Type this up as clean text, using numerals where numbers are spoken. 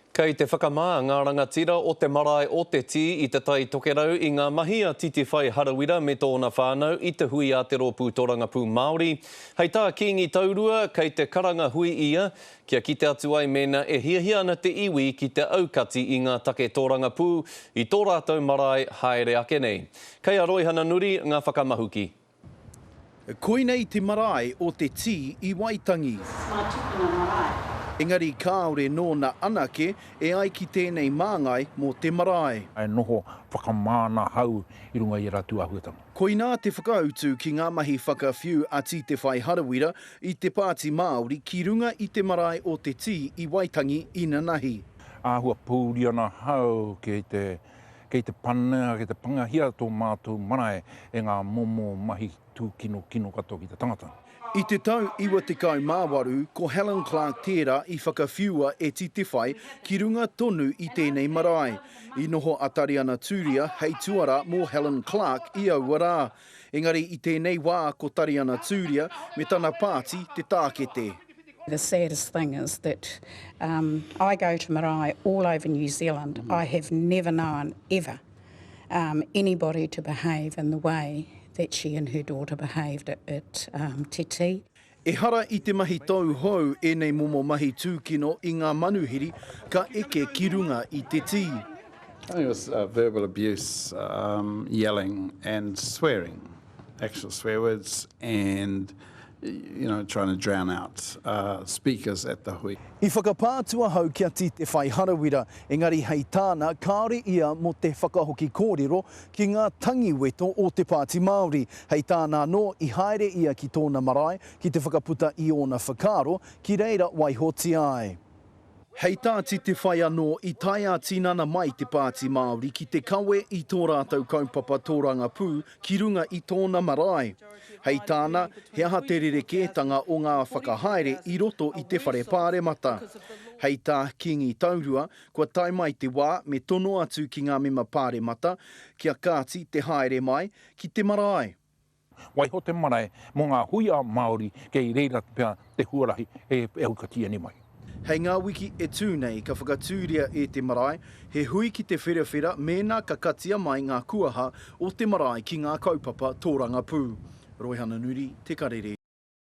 Kei te whakamā ngā rangatira o te marae o Te Tī i Te Tai Tokerau i ngā mahi a Titiwhai Harawira me tōna whānau i te hui a te Rōpū Torangapū Māori. Hei tā Kīngi Taurua, kei te karanga hui ia kia kite atu ai mēnā e hiahia ana te iwi ki te aukati i ngā take tōrangapū i tō rātou marae haere ake nei. Kei a Roihana Nuri ngā whakamahuki. Koinei te marae o Te Tī i Waitangi. My tupuna marae. Engari kāore nōna anake e ai ki tēnei māngai mō te marae. E noho whakamā ana ahau i runga i ērā tūāhuatanga. Koinā te whakautu ki ngā mahi whakawhiu a Tītewhai Harawira i te Pāti Māori ki runga i te marae o Te Tī i Waitangi inanahi. Āhua pōuri ana ahau ki te Kei te panea, kei te pangahia tō mātou marae e ngā momo mahi tūkinokino katoa ki te tangata. I te tau 98, ko Helen Clark tērā i whakawhiua e Titewhai ki runga tonu i tēnei marae. I noho a Tariana Turia hei tuarā mō Helen Clark i aua rā. Engari i tēnei wā ko Tariana Turia me tana pāti te tākete. The saddest thing is that um I go to marae all over New Zealand, I have never known ever um anybody to behave in the way that she and her daughter behaved at, at um Te Tii. Ehara i te mahi tauhou ēnei momo mahi tūkino i ngā manuhiri ka eke ki runga i te tī. I think it was verbal abuse, um, yelling and swearing, actual swear words and you know, trying to drown out speakers at the hui. I whakapā atu ahau ki a Tītewhai Harawira, engari hei tāna kāore ia mō te whakahoki kōrero ki ngā tangi weto o te Pāti Māori. Hei tāna anō, i haere ia ki tōna marae ki te whakaputa i ōna whakaaro, ki reira waihotia ai. Hei tā Titewhai anō, i tae ā-tinana mai te Pāti Māori ki te kawe i tō rātou kaupapa tōrangapū ki runga i tōna marae. Hei tāna, he aha te rerekētanga o ngā whakahaere i roto i te whare pāremata? Hei tā Kīngi Taurua, kua tae mai te wā me tono atu ki ngā mema pāremata kia kāti te haere mai ki te marae. Waiho te marae mō ngā hui ā-Māori kei reira pea te huarahi e aukati ēnei mahi. Hei ngā wiki e tū nei ka whakatūria e te marae he hui ki te wherawhera mēnā ka katia mai ngā kuaha o te marae ki ngā kaupapa tōrangapū. Roihana Nuri, Te Karere.